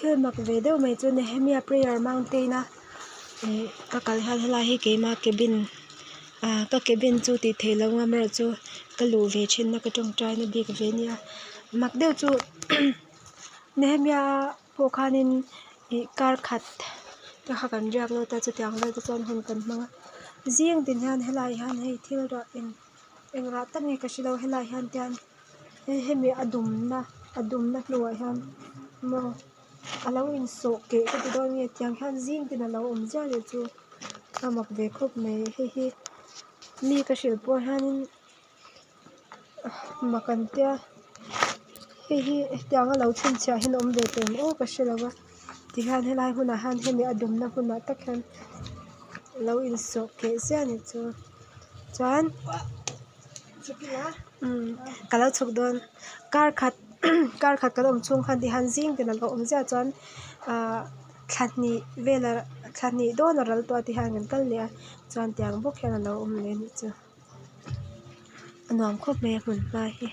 Thil mak ve deuh mai chu Nehemia prayer mountain a ihh ka kal hian helai hi keima cabin ah ka cabin chu tih theih loh ang amaherawhchu ka luh ve thin na ka tawngtai na bik ve ania mak deuh chu Nehemia pawh khanin ih kar khat te kha kan riak lut a chutiang vel te chuan hun kan hmang a zing tin hian helaiah hian hei thil rah eng eng rah tak nge ka hrelo helaiah hian te hian hei hemi a dumna a dumna hnuah hian maw alo insawh keh ka ti dawn nge tiang hian zing tin alo awm ziah leh chu a mak ve khawp mai heihi mi ka hrilh pawh hianin mak an tia heihi hetianga lo chhinchhiah hian awm ve tawh em aw ka hrelo a tihian helai hmunah hian hemi a dumna hmunah tak hian alo insawh keh ziah anih chu chuan umm ka lo chhuk dawn kar khat kar khat kan awm chhung khan tihian zing tin alo awm ziah chuan ahh thla hnih vel a thla hnih dawn a ral tawh a tihian kan kal leh a chuan tiang bawk hian alo awm leh anih chu a nuam khawp mai a hmun hma hi.